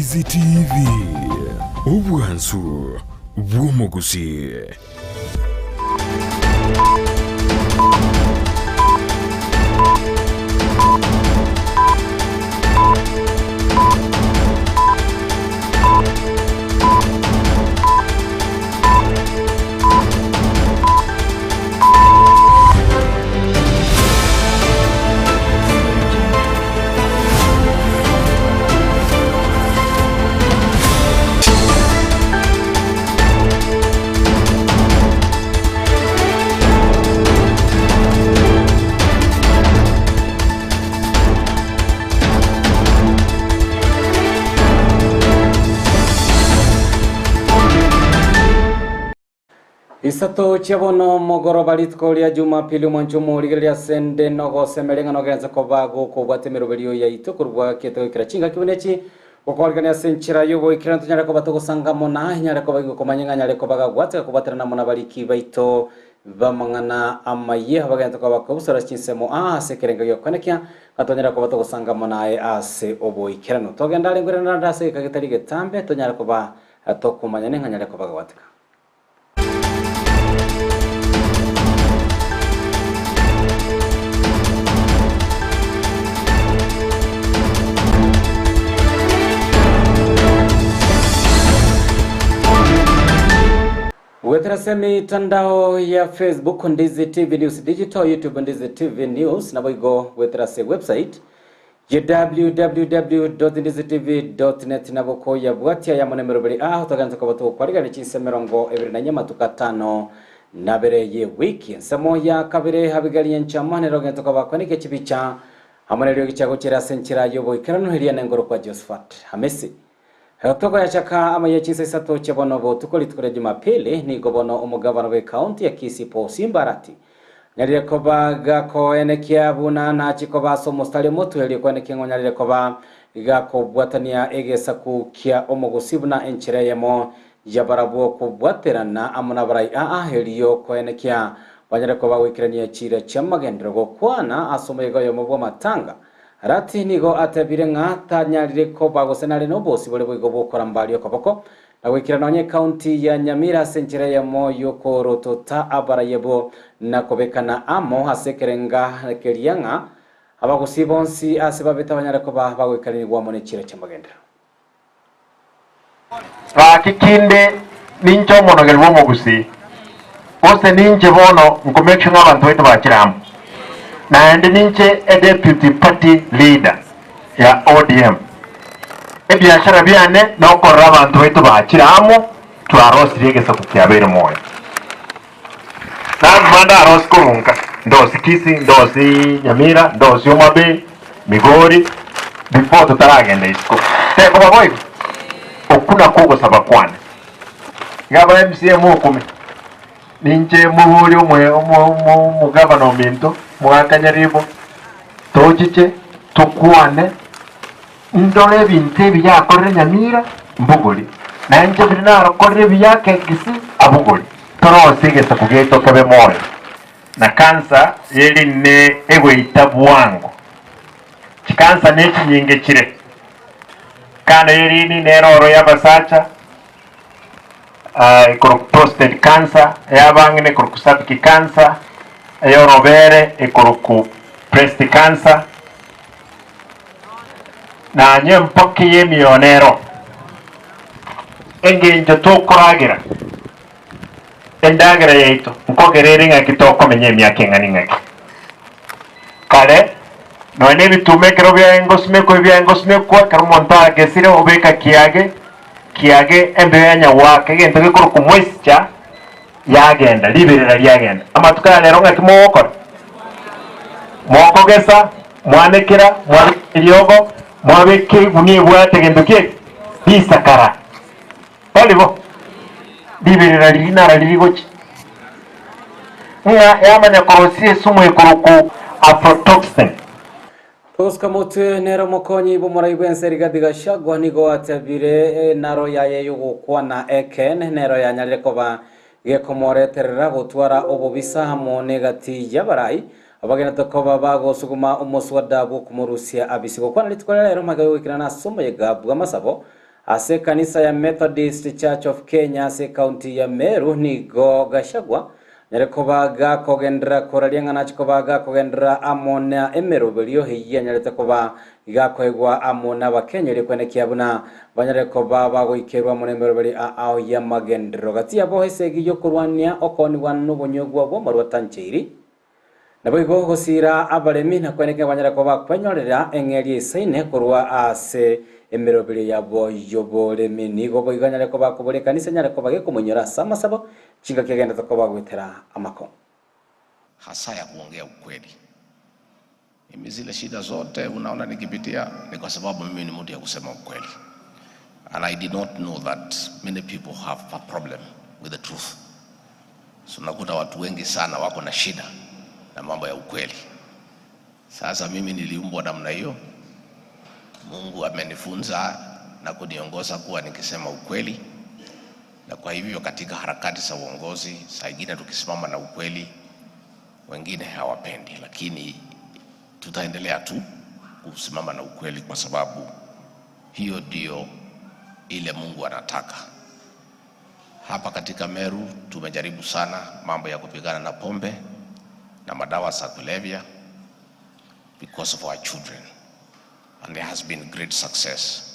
Ndizi TV, obwansu bw'omogusii. Isato chia bono mogoroba rituko ria Jumapili omwancho omorigereria ase nde nogosemeria ng'a nogense koba gokobwata emeroberio yaito korwa kiete goikera chingaki buna echi Gokoorikania ase enchera y'oboikeranu tonyare koba togosanga amo na inyare koba ingokomanya ng'a nyare koba gagwateka kobwaterana amo nabariki baito b'amang'ana amayia abagento koba bakobusura ase chinsemo aa ase ekerengo gi'okoenekia ng'a tonyare koba togosanga amo naye ase oboikeranu. Togende are nkoirana naende ase egeka getari getambe tonyare koba tokomanyane ng'a nyare koba gagwateka. Goetera ase emetandao ya Facebook Ndizi TV News Digital, YouTube Ndizi TV News, naboigo goetera ase website ya www.ndizitv.net nabo koyabwatia ayamo nemeroberi aa togense koba togokwarigania chinsa 24 amatuko atano na abere y'ewiki. Ensemo ya kabere Abigaili Nyanchama nere ogento koba kweneka chibicha amo neriogi chiagochera ase enchera y'oboikeranu eria nengorokwa Josephat Hamisi. Tokoyachaka amaya chinsa isato chia bono botuko rituko ria Jumapili, nigo bono omogavana bw'ecounty ya Kisii Paul Simba Arati nyarire koba gakoenekia buna nachie koba ase omostari omotwe erio koenekia ng'a onyarire koba gakobwatania egesaku kia omogusii buna enchera eyemo yabarabwo kobwaterana amo nabarai aa erio koenekia banyare koba goikerania chiira chi'amagenderero gokwana ase omoyega oyomo bw'amatanga Arati nigo atebire ng'a tanyarire koba gose nare nobosibore boigo bw'okorambaria okoboko, na goikera nonya ecounty ya Nyamira ase enchera eyemo y'okorotota abarayebo na kobekana amo ase ekerenga keria ng'a abagusii bonsi ase babete banyare koba bagoikaranigwa amo ne chiira chi'amagenderero. Gaki kinde ninche omonogeri bw'omogusii, gose ninche bono nko make sure ng'a abanto baito bachire amo. Naende ninche e deputy party leader ya ODM. Ebiashara biane nokorora abanto baito bachire amo twarosirie egesaku kiabeire moyo. Naguma ndarosie korwa nka, ndosie Kisii, ndosie Nyamira, ndosie Homa Bay, Migori, before totaragenda isiko. Tekoba boigo? Okwo nakwo ogosaba kwane. Iga aba MCA mokome, ninche moborie omoe omo omo omogavana ominto, Mogaka Nyaribo, tochiche, tokwane, ndore ebinto ebi yakorire Nyamira, mbogori, na inche biri narokorire ebiya Kisii, abogori. Torosie egesaku giaito kebe moyo. Na kansa ye rine egoita bwango. Chikansa nechinyinge chire. Kando ye rini nero oro y'abasacha, ekorokwa prostate cancer, ey'abang'ina ekorokwa cervical cancer, ey'orobere ekorokwa breast cancer, nanye empoki y'emiyo nero. Engencho tokoragera. Endagera yaito nkogera ere ng'aki tokomenya emiaka eng'ana ing'aki. Kare, nonya nebituma ekero biaye ngosimekwa ebiaye ngosimekwa, ekero omonto agesire obeka kiage, kiage embeo ya nyagwaka egento gekorokwa moisture yagenda, riberera riagenda. Amatuko aya rero ng'aki mogokora? Mokogesa, mwanekera, mwabeka eriogo, mwabeka egunia ebwate gento ki eke? Risakara. Tari bo? Riberera riria nara riri gochia, ng'a yamanya korosia esumu ekorokwa aflatoxin. Oscar Motwe nere omokonyi bw'omorai bw'ense Rigathi Gachagua nigo atebire naro yaye y'ogokwana ekeene nero yanyarire koba gekomoreterera gotwara obobisa amo negati y'abarai abagenete koba bagosuguma omoswada bw'okomorusia abisi. Gokwana rituko ria rero magega y'ogoikerana ase omoyega bw'amasabo. Ase ekanisa ya Methodist Church of Kenya ase ekaunti ya Meru nigo Gachagua anyare koba gakogenderera koraria ng'a nache koba gakogenderera amo na emeroberio eyio anyarete koba gakoegwa amo n'Abakenya erio kwenekia buna banyare koba bagoikerwa amo nemeroberio ao y'amagenderero. Gati yabo esegi y'okorwania okoonigwa nobonywegwa bw'amarwa tancheiri. Naboigo gosiira abaremi na kweneka banyare koba bakwenyorera eng'eria eisaine korwa ase emeroberio yabo y'oboremi. Nigo boigo anyare koba akoboria ekanisa enyare koba gekomoinyora ase amasabo chingaki agenderete koba goetera amakong'u. Hasa ya kuongea ukweli. Mimi zile shida zote unaona nikipitia ni kwa sababu mimi ni mtu ya kusema ukweli. And I did not know that many people have a problem with the truth. So nakuta watu wengi sana wako na shida na mambo ya ukweli. Sasa mimi niliumbwa namna hiyo. Mungu amenifunza na kuniongoza kuwa nikisema ukweli, na kwa hivyo katika harakati za uongozi saa ingine tukisimama na ukweli wengine hawapendi, lakini tutaendelea tu kusimama na ukweli kwa sababu hiyo ndio ile Mungu anataka. Hapa katika Meru tumejaribu sana mambo ya kupigana na pombe na madawa za kulevya because of our children and there has been great success.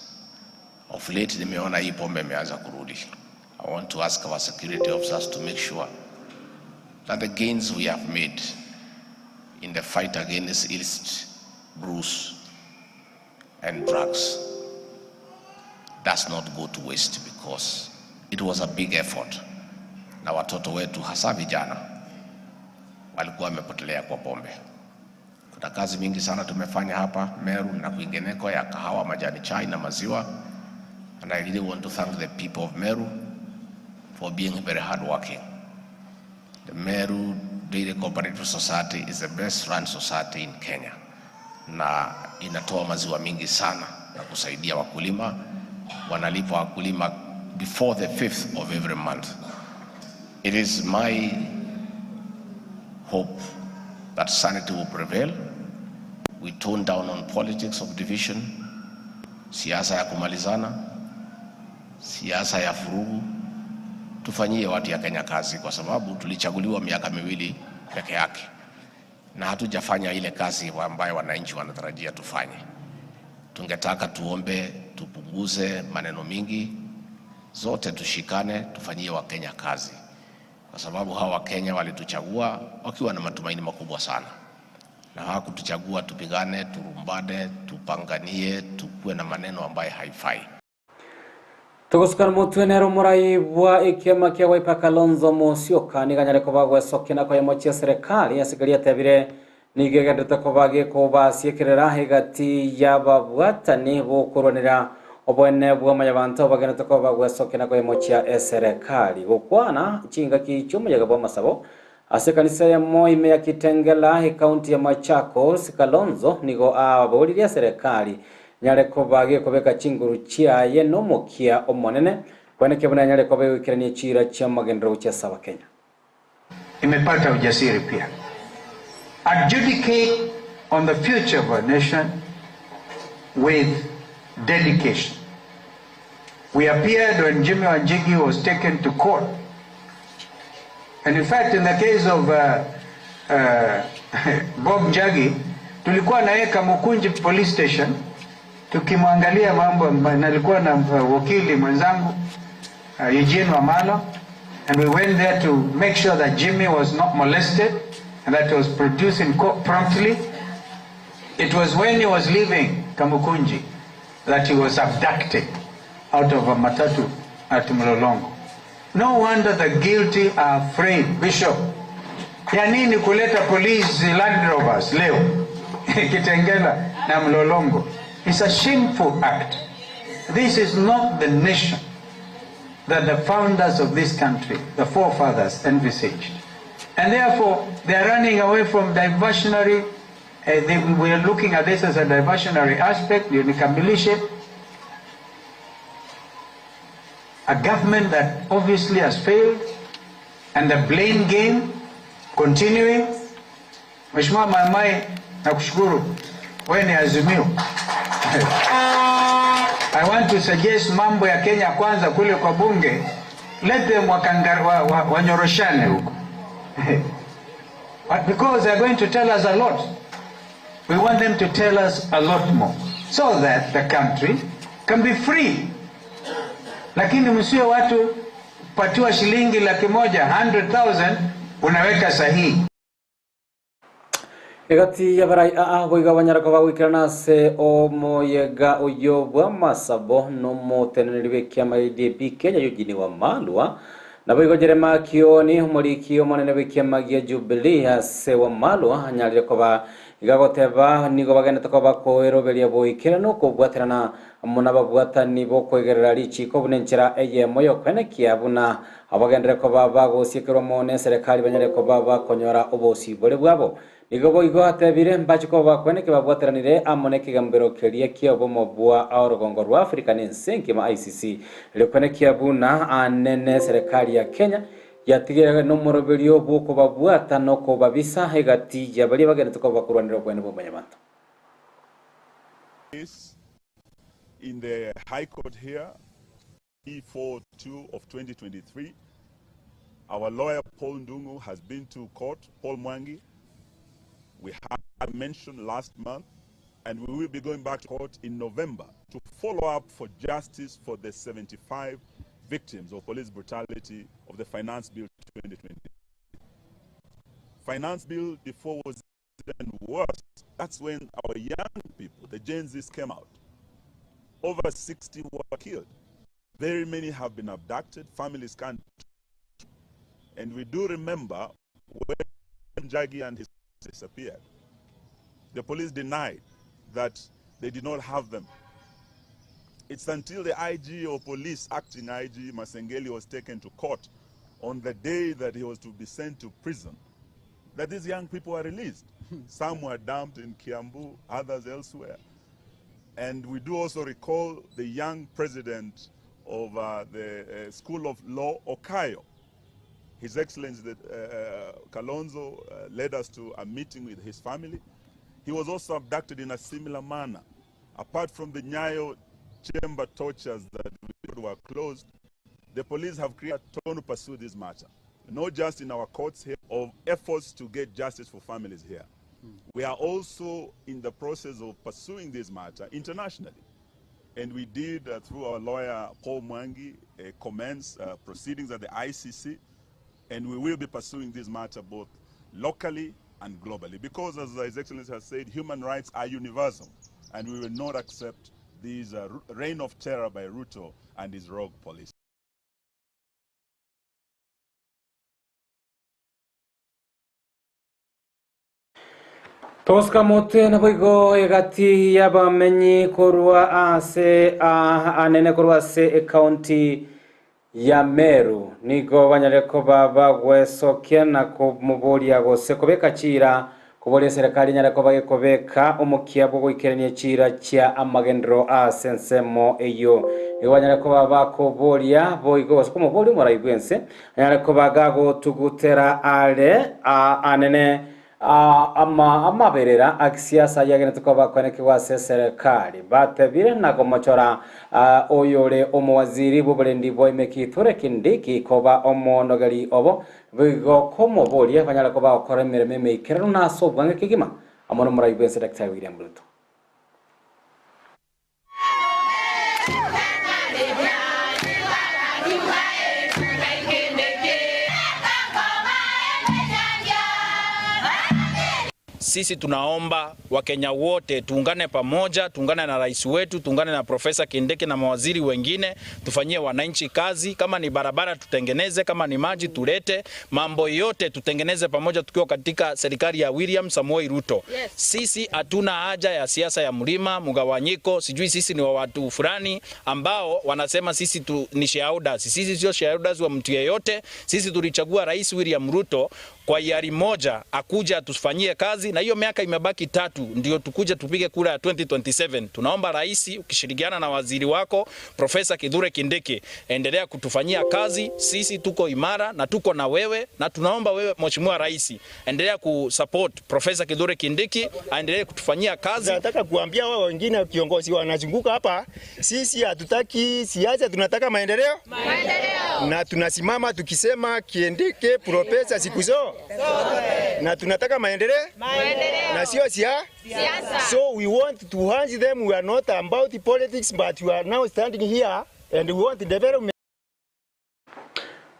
Of late nimeona hii pombe imeanza kurudi. I want to ask our security officers to make sure that the gains we have made in the fight against illicit brews and drugs does not go to waste because it was a big effort, na watoto wetu hasa vijana walikuwa wamepotelea kwa pombe. Kuna kazi mingi sana tumefanya hapa Meru na kwingineko ya kahawa, majani chai na maziwa, and I really want to thank the people of Meru for being very hardworking. The Meru Dairy Cooperative Society is the best run society in Kenya na inatoa maziwa mingi sana na kusaidia wakulima. Wanalipa wakulima before the 5th of every month. It is my hope that sanity will prevail. We tone down on politics of division, siasa ya kumalizana, siasa ya furugu. Tufanyie watu ya Kenya kazi, kwa sababu tulichaguliwa miaka miwili peke yake na hatujafanya ile kazi ambayo wananchi wanatarajia tufanye. Tungetaka tuombe tupunguze maneno mingi, zote tushikane, tufanyie Wakenya kazi, kwa sababu hawa Wakenya walituchagua wakiwa na matumaini makubwa sana, na hawakutuchagua tupigane, turumbane, tupanganie, tukuwe na maneno ambayo haifai. Togosukana motwe nero omorai bwa ekiama kia Wiper Kalonzo Musyoka nigo anyare koba gwesokia na koyemochia serikali ase keria atebire nigo egenderete koba gekobasiekerera egati y'ababwatani bokorwanera oboene bwa omonyabanto bagenderete koba gwesokia na koyemochia eserikali gokwana chingaki chi'omoyaga bwa amasabo ase ekanisa ya Moi ime ya Kitengela ekaunti ya Machakos. Kalonzo nigo aboririe eserikali nyare koba gekobeka chinguru chiaye nomokia omonene kweneke buna nyare koba egoikerania chira chi'amagenderero gochia ase Abakenya. Imepata ujasiri pia adjudicate on the future of our nation with dedication. We appeared when Jimmy Wanjigi was taken to court. And in fact, in the case of Bob Njagi, tulikuwa na yeye Kamukunji police station tukimwangalia mambo, nalikuwa na wakili mwenzangu Eugene Wamalwa, and we went there to make sure that Jimmy was not molested and that he was produced in court promptly. It was when he was leaving Kamukunji that he was abducted out of a matatu at Mlolongo. No wonder the guilty are afraid, Bishop. Ya nini kuleta police Land Rovers leo Kitengela na Mlolongo? It's a shameful act. This is not the nation that the founders of this country, the forefathers, envisaged. And therefore, they are running away from diversionary, we are looking at this as a diversionary aspect, ndio nikamilishe. A government that obviously has failed, and the blame game continuing. Mheshimiwa Maimai, nakushukuru. Wewe ni Azimio. I want to suggest mambo ya Kenya Kwanza kule kwa bunge, let them wakangar, wa, wa, wanyoroshane huko But because they are going to tell us a lot. We want them to tell us a lot more so that the country can be free. Lakini msiwe watu patiwa shilingi 100,000, 100,000 unaweka sahihi. Egati y'abarai aa boigo abanyara koba goikerana ase omoyega oyo bw'amasabo n'omoteneneri bw'ekiama UDP Kenya Eugene Wamalwa naboigo Jeremiah Kioni omoriki omonene bw'ekiama gia Jubilee ase Wamalwa anyarire koba iga goteba nigo bagendete koba koeroberia boikeranu okobwaterana amo nababwatani bokoigerera richiko buna enchera eyemo yokwenekia buna abagendere koba bagosiekerwa mono eserekari banyare koba bakonyora obosibore bwabo. Nigo boigo atebire mbache koba bakweneke babwateranire amo nekegambero keria kia obomo bwa orugongo rwa Africa na ense enkima ICC rikwenekia buna anene serikali ya Kenya yatigire nomoroberio bwokobabwata nokobabisa egati ya baria bagendete koba bakorwanera obwene bwa mwanyabanto. Case in the High Court here, E42 of 2023. Our lawyer Paul Ndungu has been to court, Paul Mwangi. We had mentioned last month, and we will be going back to court in November to follow up for justice for the 75 victims of police brutality of the Finance Bill 2020. Finance Bill before was even worse. That's when our young people, the Gen Zs, came out. Over 60 were killed. Very many have been abducted. Families can't. And we do remember when Njagi and his disappeared. The police denied that they did not have them. It's until the IG or police, acting IG Masengeli, was taken to court on the day that he was to be sent to prison, that these young people were released. Some were dumped in Kiambu, others elsewhere. And we do also recall the young president of the School of Law, Okayo. His Excellency Kalonzo led us to a meeting with his family. He was also abducted in a similar manner. Apart from the Nyayo chamber tortures that were closed, the police have created a tone to pursue this matter, not just in our courts here, of efforts to get justice for families here. We are also in the process of pursuing this matter internationally. And we did, through our lawyer, Paul Mwangi, commence proceedings at the ICC. And we will be pursuing this matter both locally and globally. Because, as His Excellency has said, human rights are universal. And we will not accept this reign of terror by Ruto and his rogue police. Toskamote naboigo egati y'abamenyi korwa ase anene korwa ase ekaunti ya Meru nigo banyare koba bagwesokia na komoboria gose kobeka chira koboria serikali nyare koba gekobeka omokia bwogoikerania chira chia amagendero ase ensemo eyo nigo banyare koba bakoboria boigo gose komoboria omorai bwense anyare koba gagotugutera are anene ama amaberera akisiasa yagenete koba kwenekegwa ase serikali batebire na komochora oyore omowaziri bw'oborendi bwa Kithure Kindiki koba omonogeri obo bigo komoboria banyara koba gokora emeremo emeikeranu na ase obwange kegima amo nomorai bwense Daktari William Ruto. Sisi tunaomba Wakenya wote tuungane pamoja, tuungane na rais wetu, tuungane na Profesa Kindiki na mawaziri wengine, tufanyie wananchi kazi. Kama ni barabara tutengeneze, kama ni maji tulete, mambo yote tutengeneze pamoja tukiwa katika serikali ya William Samoei Ruto. Yes. Sisi hatuna haja ya siasa ya mlima, mgawanyiko, sijui sisi ni wa watu fulani ambao wanasema sisi tu, ni shareholders. Sisi sio shareholders wa mtu yeyote. Sisi tulichagua Rais William Ruto Kwa hiari moja akuje atufanyie kazi, na hiyo miaka imebaki tatu ndio tukuje tupige kura ya 2027. Tunaomba rais, ukishirikiana na waziri wako Profesa Kithure Kindiki, endelea kutufanyia kazi. Sisi tuko imara na tuko na wewe, na tunaomba wewe Mheshimiwa Rais, endelea kusupport Profesa Kithure Kindiki aendelee kutufanyia kazi. Nataka kuambia wao wengine viongozi wanazunguka hapa, sisi hatutaki siasa, tunataka maendeleo, maendeleo. Na tunasimama tukisema Kindiki profesa siku zote, na tunataka maendeleo, maendeleo. Na sio siasa. So we want to urge them, we are not about politics but we are now standing here and we want development.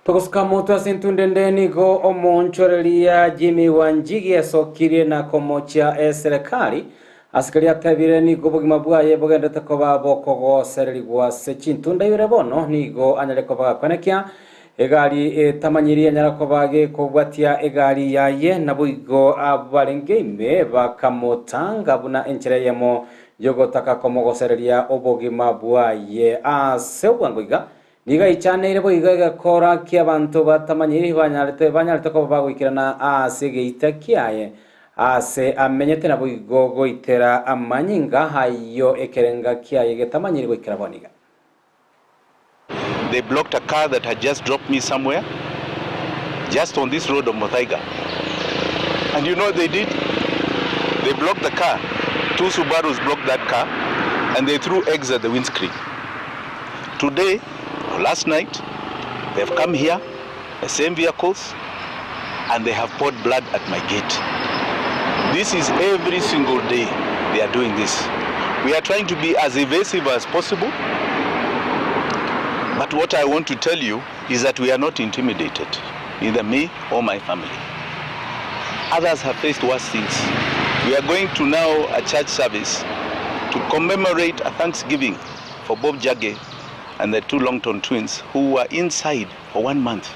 Togosuka motwe ase entundende nigo omonchoreria Jimmy Wanjigi esokirie na komochia eserekari ase keria atebire nigo obogima bwaye bogendete koba bokogosererigwa ase chintunda ibere bono nigo anyare koba gakwenekia egari etamanyirie anyara koba gekobwatia egari yaye naboigo abarenge ime bakamotanga buna enchera eyemo yogotaka komogosereria obogima bwaye ase obwango iga niga ichaneire boigo egekora kia abanto batamanyiri banyarete banyarete koba bagoikerana ase egeita kiaye ase amenyete naboigo goitera amanyinga ayo ekerenga kiaye getamanyiri goikera boniga. They blocked a car that had just dropped me somewhere, just on this road of Muthaiga. And you know what they did? They blocked the car. Two Subarus blocked that car, and they threw eggs at the windscreen. Today, or last night, they have come here, the same vehicles, and they have poured blood at my gate. This is every single day they are doing this. We are trying to be as evasive as possible. But what I want to tell you is that we are not intimidated, neither me or my family. Others have faced worse things. We are going to now a church service to commemorate a thanksgiving for Bob Njagi and the two Longton twins who were inside for 1 month.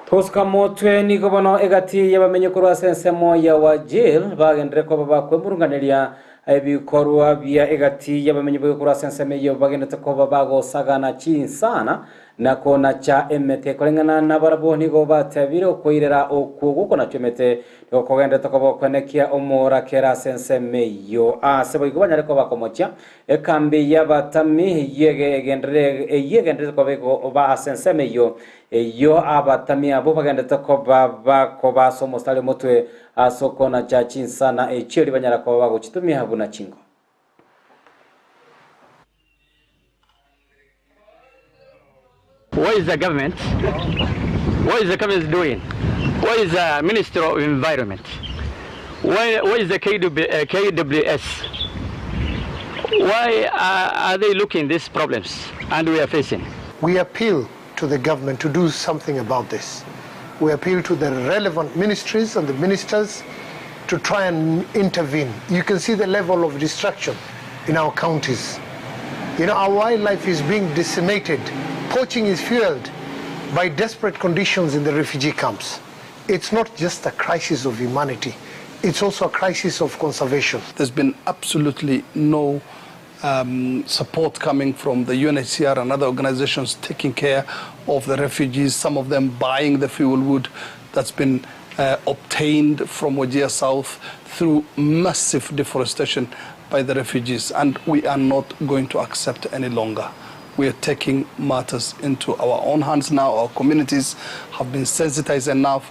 Tosuka motwe nigo bono egati y'abamenyi korwa ase ensemo ya Wajir bagendere koba bakwemurunganeria ebikorwa bia egati y'abamenyi korwa ase ensemo eyo bagendete koba bagosagana chinsana na konacha emete koreng'ana na barabwo nigo batebire okoirera okwo gokonacha emete nigo kogendete koba okwenekia omorakera ase ensemo eyo ase boigo banyare koba komochia ekambi y'abatami eyegenderere koba ba ase ensemo eyo eyo abatami abo bagendete koba bakoba ase omositari omotwe ase okonacha chinsana echio banyara koba bagochitumia buna chingo. What is the government? What is the government doing? What is the Minister of Environment? What is the KWS? Why are they looking these problems and we are facing? We appeal to the government to do something about this. We appeal to the relevant ministries and the ministers to try and intervene. You can see the level of destruction in our counties. You know, our wildlife is being decimated. Poaching is fueled by desperate conditions in the refugee camps. It's not just a crisis of humanity, it's also a crisis of conservation. There's been absolutely no support coming from the UNHCR and other organizations taking care of the refugees, some of them buying the fuel wood that's been obtained from Wajir South through massive deforestation by the refugees, and we are not going to accept any longer. We are taking matters into our own hands now. Our communities have been sensitized enough.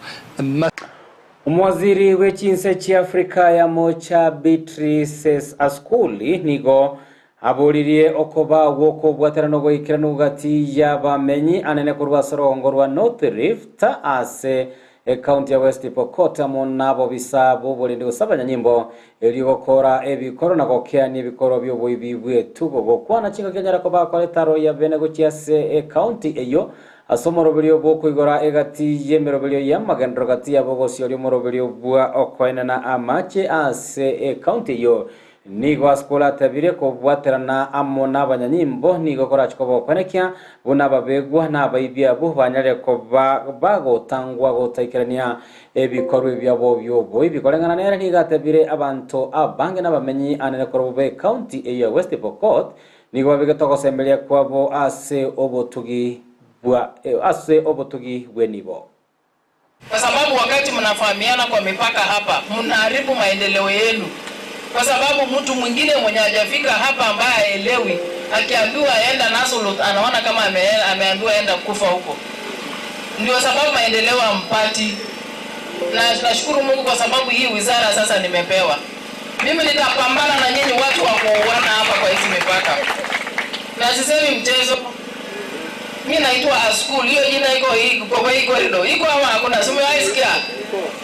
Omwaziri w'echinse chia Afrika ya Mocha Beatrice Askuli nigo aburirie okoba gwokobwaterana goikerana gati y'abamenyi anene korwa ase orongo rwa North Rift ase ekaunti ya West Pokot amo nabo bisa boborindi gosabanya nyimbo eri gokora ebikoro na gokeania ebikoro by'oboibi bw'etugo gokwana chinga kenyara koba koretaro ya bene gochia ase ekaunti eyo ase omoroberio bwokoigora egati y'emeroberio y'amagendero gati yabo gosioria omoroberio bwa okoenana amache ase ekaunti eyo nigo askola atabire kobwaterana amo n'abanyanyimbo nigo korachikoba bokwenekia buna ababegwa n'abaibi abo banyare koba bagotangwa gotaikerania ebikorwa ebyabo by'oboibi koreng'ana nere nigo atabire abanto abange n'abamenyi anene korwa be county eya West Pokot nigo babigete ogosemberia kwabo ase obotugi bwa ase obotugi bw'enibo. Kwa sababu wakati mnafahamiana kwa mipaka hapa, mnaharibu maendeleo yenu, kwa sababu mtu mwingine mwenye hajafika hapa ambaye haelewi, akiambiwa aenda Nasalot anaona kama ame, ameambiwa aenda kufa huko. Ndio sababu maendeleo hampati, na tunashukuru Mungu kwa sababu hii wizara sasa nimepewa. Mimi nitapambana na nyinyi watu wa kuuana hapa kwa hizi mipaka, na sisemi mchezo. Mi naitwa Askul, hiyo jina iko hii kwa hii corridor. Iko ama hakuna? Si umewahi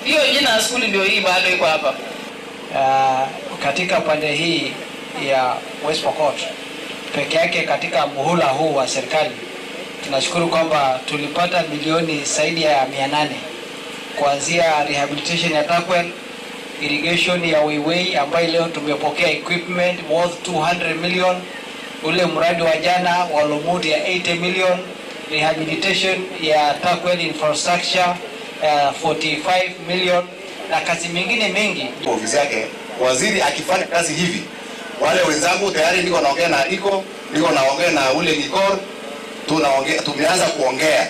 Hiyo jina Askul ndio hii bado iko hapa. Katika pande hii ya West Pokot peke yake katika muhula huu wa serikali tunashukuru kwamba tulipata milioni zaidi ya 800 kuanzia rehabilitation ya Turkwel, irrigation ya Weiwei ambayo leo tumepokea equipment worth 200 million, ule mradi wa jana wa Lomut ya 80 million, rehabilitation ya Turkwel infrastructure 45 million na kazi mingine mengi. Ofisi yake waziri akifanya kazi hivi, wale wenzangu tayari niko naongea na iko niko naongea na ule Nikor, tunaongea tumeanza kuongea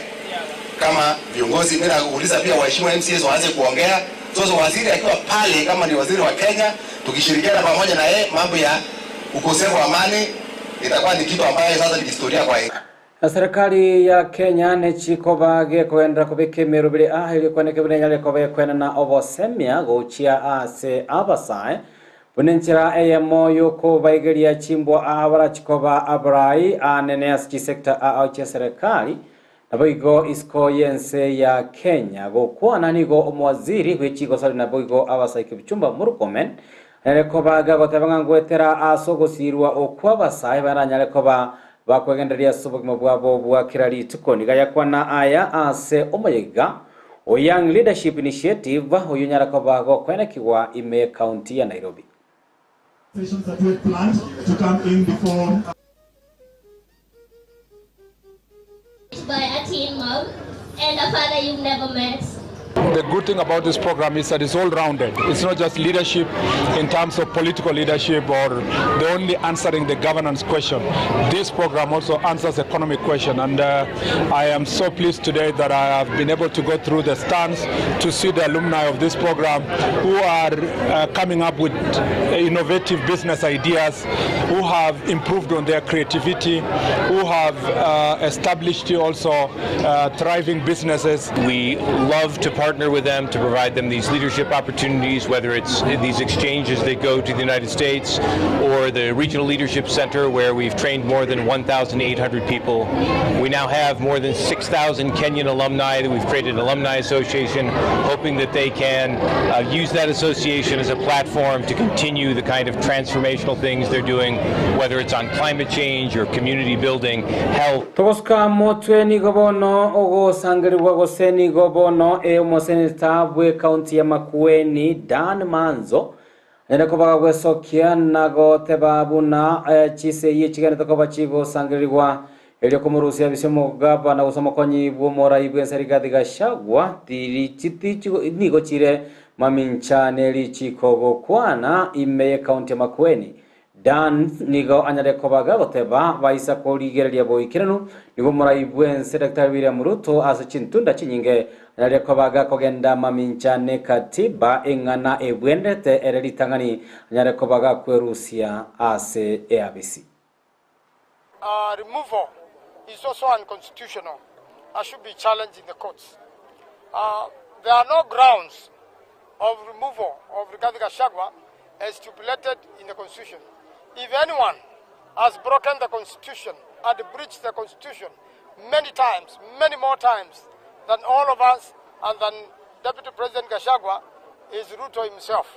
kama viongozi. Mimi nauliza pia waheshimiwa MCAs waanze kuongea. Sasa waziri akiwa pale, kama ni waziri wa Kenya, tukishirikiana pamoja na yeye, mambo ya ukosefu wa amani itakuwa ni kitu ambayo sasa ni historia kwa yeye. Na serikali ya Kenya nechikoba gekwenda kubika emerobere a eri kweneka buna enyare koba ekwenana obosemia gochia ase abasae buna enchera eyemo yokobaigeria chimbwa a barachikoba abarai anene ase chisector ao chia serikali naboigo isiko yense ya Kenya gokwana nigo omowaziri bwechigosori naboigo abasae Kipchumba Murkomen anyare koba gagoteba ng'a ngwetera ase ogosirwa okwa abasae baranyare koba bakwegendereria ase obogima bwabo bwa kera rituko. Niga yakwana aya ase omoyega o Young Leadership Initiative oyo nyara koba gokwenekigwa ime county ya Nairobi. Sessions that we had planned to come in before by a teen mom and a father you've never met. The good thing about this program is that it's all rounded. It's not just leadership in terms of political leadership or the only answering the governance question. This program also answers economic question, and I am so pleased today that I have been able to go through the stands to see the alumni of this program who are coming up with innovative business ideas, who have improved on their creativity, who have established also thriving businesses. We love to partner with them to provide them these leadership opportunities, whether it's these exchanges that go to the United States or the Regional Leadership Center, where we've trained more than 1,800 people. We now have more than 6,000 Kenyan alumni that we've created an alumni association, hoping that they can use that association as a platform to continue the kind of transformational things they're doing, whether it's on climate change or community building, health. Togosuka motwe nigo bono ogosangerirwa gose nigo bono e omoseneta bwe county ya Makueni Dan Manzo nene kobaga gwesokia na goteba buna chiseye chiganete koba chigosangerirwa erio komorusia bise omogabana gose omokonyi bwa omorai bwa ense Rigathi Gachagua tiri chiti nigo chire mamincha nerichiko gokwana ime ye county ya Makueni. Dan nigo anyare kobaga goteba baisa korigereria boikeranu nigo morai bwense Dr. William Ruto ase chintunda chinyinge anyare kobaga kogenda mamincha ne katiba eng'ana ebwendete ere ritang'ani anyare kobaga kwerusia ase EABC. Removal is also unconstitutional and should be challenged in the courts. There are no grounds of removal of Rigathi Gachagua as stipulated in the Constitution. If anyone has broken the Constitution and breached the Constitution many times, many more times than all of us and than Deputy President Gachagua, is Ruto himself.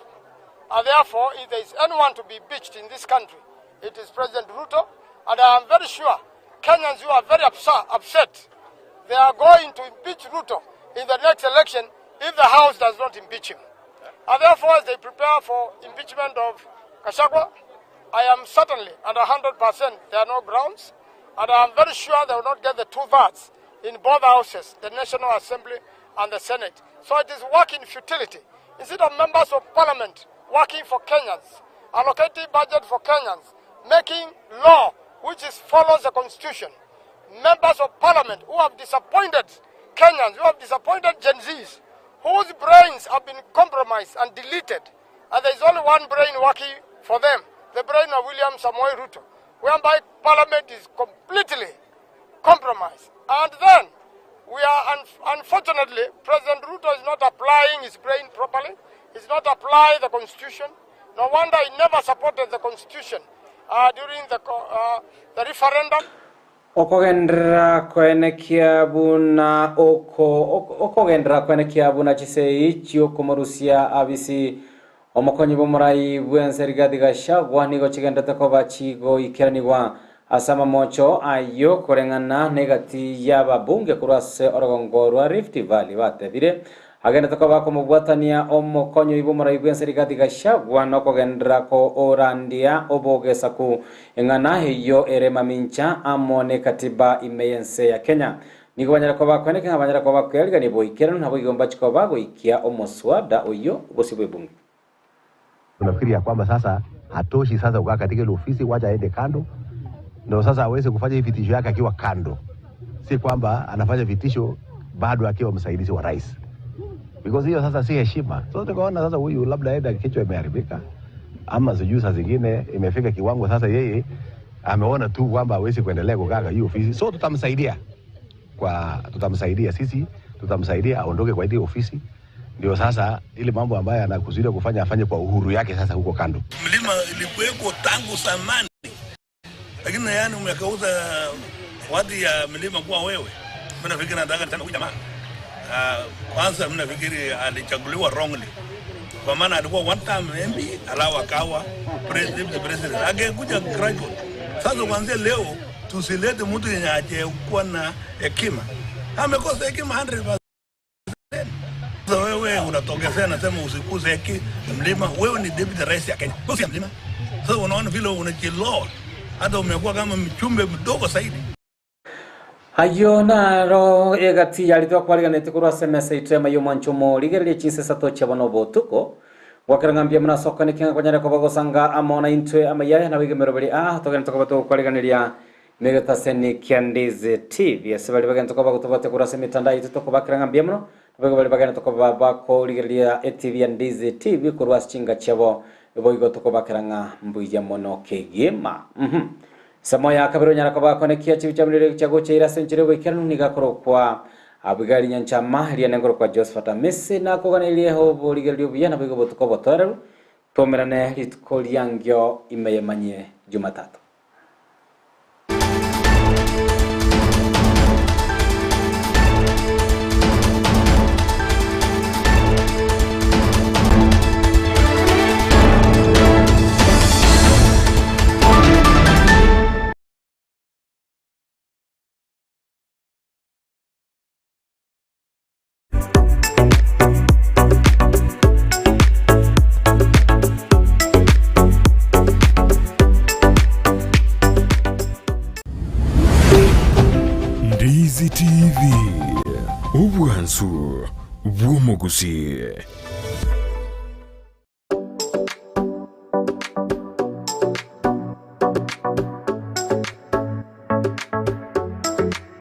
And therefore, if there is anyone to be impeached in this country, it is President Ruto. And I am very sure Kenyans who are very upset, they are going to impeach Ruto in the next election if the House does not impeach him. And therefore, as they prepare for impeachment of Gachagua, I am certainly and 100% there are no grounds, and I am very sure they will not get the two-thirds in both houses, the National Assembly and the Senate. So it is work in futility. Instead of members of parliament working for Kenyans, allocating budget for Kenyans, making law which is follows the constitution, members of parliament who have disappointed Kenyans, who have disappointed Gen Zs, whose brains have been compromised and deleted, and there is only one brain working for them, the brain of William Samoei Ruto, whereby parliament is completely compromised. And then we are, un- unfortunately, President Ruto is not applying his brain properly. He's not applying the constitution. No wonder he never supported the constitution during the, the referendum. Okogenderera koenekia buna oko okogenderera koenekia buna chisei chiokomorusia abisi omokonyi bw'omorai bw'ense Rigathi Gachagua nigo chigenderete koba chigoikeranigwa ase amamocho ayio koreng'ana negati y'ababunge korwa ase orogongo rwa Rift Valley batebire Agenderete koba akomobwatania omokonyoi bw'omorai bw'ense Rigathi Gachagua nokogenderera korandia obogesaku eng'ana eyio ere mamincha amo nekatiba ime y'ense ya Kenya. Nigo banyare koba kweneke ng'a banyare koba bakoyarigania boikeranu naboigo mbachi koba goikia omoswada oyio bosio bw'ebunge. Tunafikiri ya kwamba sasa hatoshi sasa kukaa katika ile ofisi, wacha aende kando, ndio sasa aweze kufanya hii vitisho yake akiwa kando, si kwamba anafanya vitisho bado akiwa msaidizi wa rais, because hiyo sasa si heshima. So tukaona sasa huyu labda aenda kichwa imeharibika, ama sijui saa zingine imefika kiwango sasa yeye ameona tu kwamba hawezi kuendelea kukaa kwa hiyo ofisi, so tutamsaidia kwa tutamsaidia sisi, tutamsaidia aondoke kwa ile ofisi, ndio sasa ile mambo ambayo anakusudia kufanya afanye kwa uhuru yake sasa huko kando. Mlima ilikuweko tangu zamani, lakini yani umekauza wadi ya mlima kuwa wewe. Mimi nafikiri nataka tena huyu jamaa kwanza, mimi nafikiri alichaguliwa wrongly, kwa maana alikuwa one time MP alafu akawa president, president angekuja graduate. Sasa kuanzia leo tusilete mtu yenye hajakuwa na hekima, amekosa hekima 100%. Sasa wewe unatokezea nasema usikuse heki mlima, wewe ni deputy rais ya Kenya, wewe si ya mlima. Sasa unaona vile unajiloa, hata umekuwa kama mchumbe mdogo zaidi. Ayio naro egati yaria twakwariganeti korwa ase emesa yaito y'amaiyo omwancho omorigererie chinsa isato chia bono obotuko. Gwakera ng'a mbuya mono ase okoeneki ng'a kwanyare koba gosanga amo naintwe amaiyo aya nabo igemeroberi aa togenete koba togokwariganeria negetaseni kia Ndizi TV. Ase baria bagenete koba gotobwatia korwa ase emetandao yaito tokobakera ng'a mbuya mono, naboigo baria bagenete koba bakorigereria etv ya Ndizi TV korwa ase chinga chiabo boigo tokobakera ng'a mbuya mono kegima. Mhm. Ensemo ya kabere onyara koba akonekia chibi chiaminire chia gocha ira ase enchera y'oboikeranu nigo akorokwa Abigaili Nyanchama, riane nkorokwa Josephat Amisi, nakoganeirie oborigereria obuya naboigo obotuko obotoereru, Twaumerane rituko riangio ime yemanyie Jumatatu. Ndizi TV, obwansu bw'omogusii.